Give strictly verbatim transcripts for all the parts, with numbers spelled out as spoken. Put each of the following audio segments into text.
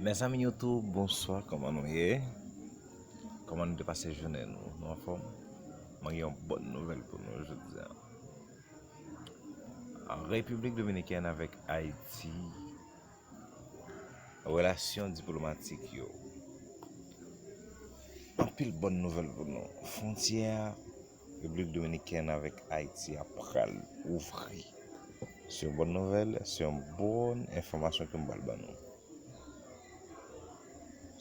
Mezanmi YouTube, bonswa, kòman nou ye? Kòman nou te pase jounen nou? Nou anfòm? Mwen gen yon bòn nouvèl pou nou jodi a. Repiblik Dominikèn avèk Ayiti, relasyon diplomatik yo. Anpil bòn nouvèl pou nou. Fwontyè Repiblik Dominikèn avèk Ayiti a pral ouvri. Se yon bòn nouvèl, se yon bòn enfòmasyon ke m pral ban nou.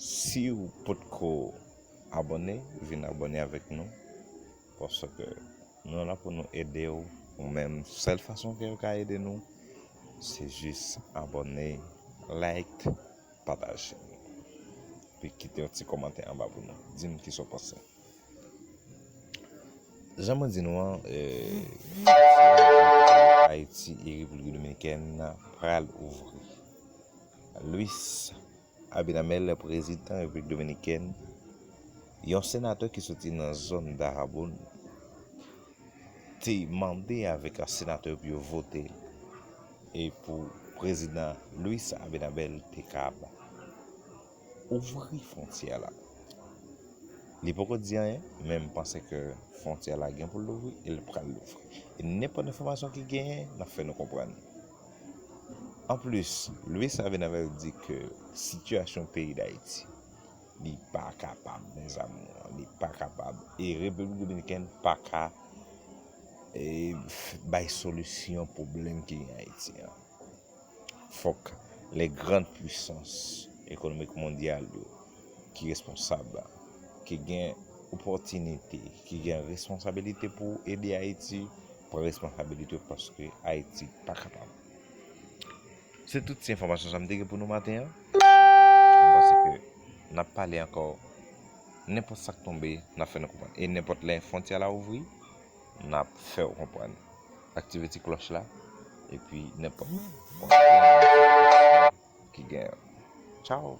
Si w potko abòne, vin abòne avèk nou. Paske nou la pou nou ede w, ou menm. Sèl fason ke w ka ede nou, se jis abòne, like, pataje. Epi kite yon ti kòmantè anba pou nou. Di m kisa w panse. Jan mwen di nou an, eh, Ayiti e Repiblik Dominikèn pral ouvri. Luis Abinader, prezidan Repiblik Dominikèn, yon senatè ki soti nan zòn Dajabón, te mande avèk senatè yo pou yo vote e pou prezidan Luis Abinader te kab ouvri fwontyè la. Li poko di anyen, men m panse ke fwontyè la gen pou l louvri e l pral louvri. E nenpòt enfòmasyon ki genyen, n ap fè nou konprann. Anplis, Luis Abinader di ke sitiyasyon peyi Dayiti, li pa kapab, mes amours, li pa kapab. E Repiblik Dominikèn pa ka, e, f-, bay solisyon pwoblèm ki gen Ayiti an. Fòk les grandes puissances économiques mondiales yo ki responsab, ki gen opòtinite, ki gen responsabilite pou ede Ayiti, pran responsabilite yo paske Ayiti pa kapab. Se tout ti enfòmasyon sa m te gen pou nou maten an. M panse ke n ap pale ankò. Nenpòt sa k tonbe, n ap fè nou konprann. E nenpòt lè fwontyè la ouvri, n ap fè w konprann. Aktive ti klòch la, epi nenpòt ki gen. Tchao!